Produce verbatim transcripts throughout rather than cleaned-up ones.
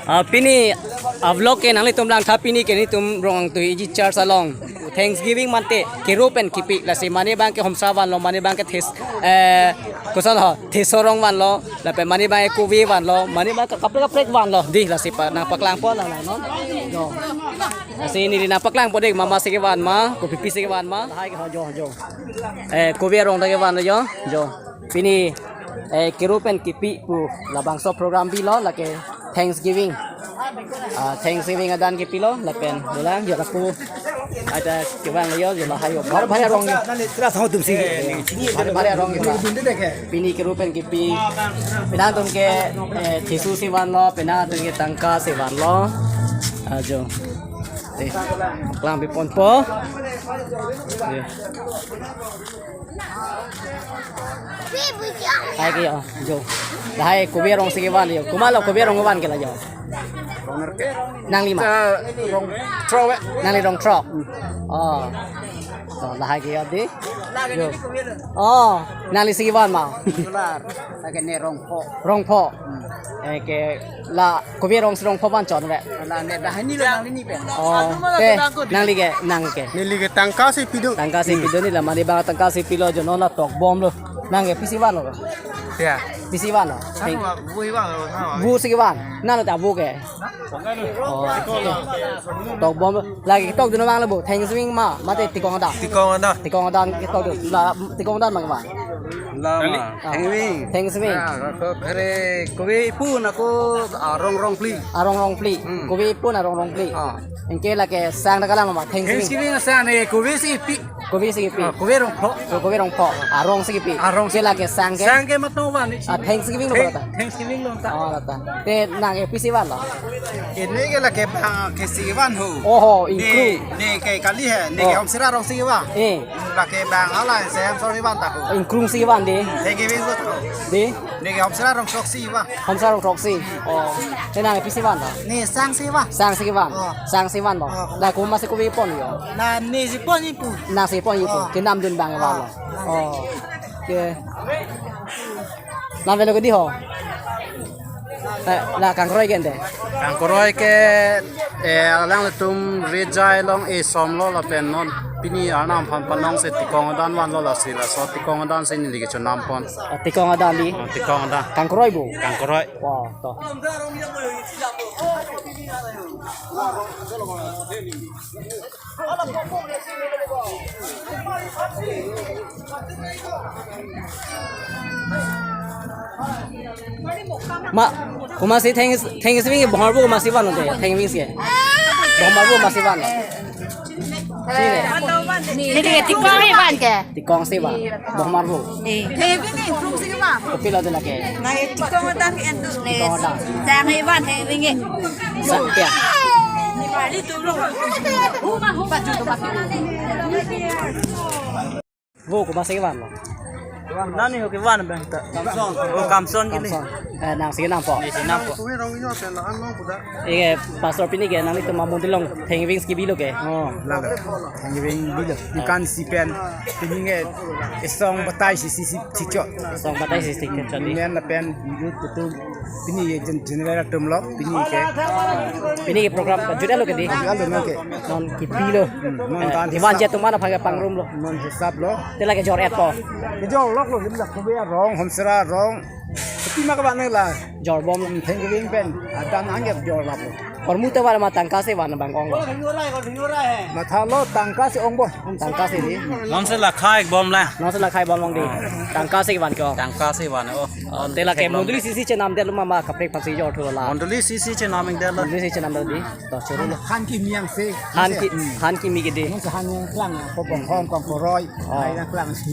Ah, pini a vlog ke nanglitum langtha, pini ke nelitum Rongtui Iji Church along Thanksgiving mate kero pen kipi, lasi mane abang ke homsra vanlo, mane abang ke thes, eh, koson ho, thesorong vanlo, lapen mane abang ke kove vanlo, mane abang ke kaprek kaprek vanlo. Dei, lasi pa nangpaklangpo lang lang non. Jo. Lasi neli nangpaklangpo dei, mama si kevan ma, kopi pi si kevan ma. Lahai ke ho, jo, jo. Eh, kove arong ta kevan jo, jo. Pini, eh, kero pen kipi pu labangso program pilo, lake Thanksgiving. Ah, Thanksgiving adan kipilo, lapen dolang, jo lapu. Ada kevang jo, jo lahai jo. Bhar bhar arong jo. Bhar bhar arong jo. Pini kero pen kipi. Penang atum ke, eh, thesu si vanlo, penang atum ke tangka si vanlo. Ah, jo. Eh, klang pi ponpo. Jo. Hai ke jo, jo. Lahai kove arong si kevan jo. Komatlo kove arong kevan ke la jo. Nangli ma? Eh, rong throk, eh. Nangli rong throk. Oh. Oh, lahai ke jo dei. Jo. Oh, nangli si kevan ma? Solar. Lake ne rongpho. Rongpho. Eh, ke la kove arong si rongpho van chon ve. La ne dah ni lo nangli ni pen. Oh, te, nangli ke, nang ke. Neli ke tangka si pido. Tangka si pido ni la, mane abang tangka si pilo jo, non la tokbom lo. Nang ke pisi vanlo? Ya. Pisi vanlo? Sama bu hi vanlo, sama. Bu si kevan. Nang lo ta bu ke. Oh. Tokbom lo. Lake tokdun abang lo bu. Thanksgiving ma, mate tikong adan. Tikong adan. Tikong adan ketokdun. La tikong adan ma kevan. Lama. Ah. Thanksgiving. Thanksgiving. Ah, ko kare kove ipun ako arong rongphli. Arong rongphli. Hmm. Kove ipun arong rongphli. Ah. Anke lake sang ta kalang ma Thanksgiving. Thanksgiving sang ne kove si pi. Kove si kipi. Ah, kove rongpho. Ko kove rongpho. Arong si kipi. Arong si kipi. Ke lake sang ke? Sang ke matno van ni. Ah, Thanksgiving lo Thank- kata. Thanksgiving lo ta. Oh, lata. Te nang ke pisi vanlo? Ini ke lake bang ke si van ho. Oho, ne, ingkrung. Ne ke kali hai, ne ke Oh. Homsra arong si van. Eh. Lake bang ala se Homsra si van ta ho. Ingkrung si van dei. Thanksgiving lo ta ho. Dei. Ne ke Homsra rong throk si van. Homsra rong throk si. Oh. Te nang pisi van ta? Ne sang si van. Sang si van. Oh. Sang si van bo. Oh. La komat si kove pon jo? La ne si pon ipu. Nang si pon ipu. Oh. Kenamdun abang vanlo. Oh. Oh. Ke. Lam velo ke dei ho. Eh, la kangkroi ke ante. Kangkroi ke, eh, alanglitum rejai long e somlo lapen non pini arnam aphan panong si tikong adan vanlo, lasi laso tikong adan si neli ke chonam pon. Ah, tikong adan dei. Ah, tikong adan. Kangkroi bu? Kangkroi. Wah, to. Ma, komat si Thanks-, Thanksgiving ke bohomar bu komat si vanlo dei, Thanksgiving ke. Bohomar bu komat si vanlo. Neli ke tikong si van ke. Tikong si van. Bohomar bu. Eh. Thanksgiving, Thanksgiving si van. Kopilo dei lake? Nang tikong adan ke entu. Tikong adan. Sang si van Thanksgiving ke. Sa-, ya. Vo, komat si vanlo? Nani ho kevan abang ta? Kamson. Oh, Kamson kini. Kamson. Eh, nang si kenampo? Neli si nampo. Ike pastor, pini ke nanglitum amonit along Thanksgiving kebilo ke? Oh, lang. Thanksgiving bilo. Dukan si pen. Pini ke esong batai si, si, si, si chot. Esong batai si, si chot dei. Pini lapen, pini ke gen-, general atum lo, pini ke. Pini ke program kejut lo ke dei? Kejut lo non ke. Non kepilo. Hmm, non Eh, kan ivan hisap. Jet atum aphan ke pangrum lo. Non hisap lo. Te lake jor-et po. Kejor lok lo, lim dak kove arong, Homsra arong. Pima kevan la. Jor bom. Hmm, Thanksgiving pen. Adan angke jor lap lo. Hormu te van ma tangka si van abang ong lo? Mathalo tangka si ong bo. Tangka si dei. Non si la khai bom la. Non si la khai bom ong dei. Tangka si van ke ong. Tangka si van, oh. Oh, te lake mondoli isi si chenamdetlo ma, ma kaprek aphan si jor thu la. Mondoli isi si chenamdetlo. Mondoli isi chenamdet dei. To choro lo. Han kimi ang si. Han ki, hmm, han kimi ke dei. Non si han yang klang, ko bong hong kong koroi. Oh. Hai yang klang si.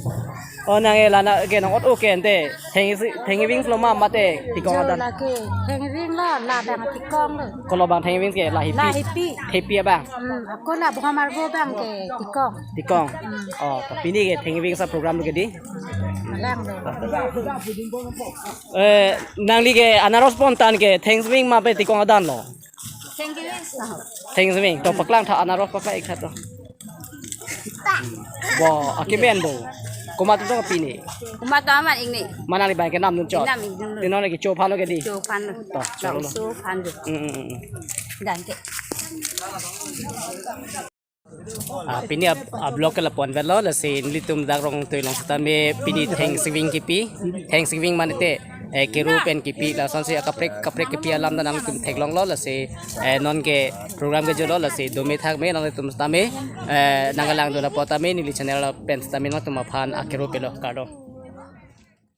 Oh, nang e la na ke nang ot o ke ante. Thanks-, Thanksgiving lo ma mate tikong adan? Jo lake Thanksgiving lo, la abang tikong lo. Kolo abang Thanksgiving ke la hepi. La hepi. Hepi abang. Hmm, ako la bohomar bu abang ke tikong. Tikong. Hmm. Oh, pini ke Thanksgiving sa program lo ke dei? Lang lo. Eh, nangli ke anaros pon tan ke Thanksgiving ma pe tikong adan lo? Thanksgiving. Thanksgiving. To paklang tha, anaros paklang ik tha to. Bo, akimen bo. Komat atum pini? Komat atum amat ingni. Mane neli bang kenamdun chot. Kenam ingdun. Te non kecho aphan lo ke dei? Cho aphan lo. To, cholo. Laso aphan lo. Hmm, hmm, hmm. Dang ke. Ah, pini a, a-vlog ke lapu-an avelo, lasi nelitum dak Rongtui along setame pini Thanksgiving kipi, Thanksgiving mane te, eh, keru pen kipi, lasonsi akaprek kaprek kipi alam ta nangtum theklonglo, lasi, eh, non ke program kejutlo, lasi dome thakme nangtum setame, eh, nangkelangdun apot tame neli channel pen setame nangtum aphan akeru pilo, kardom.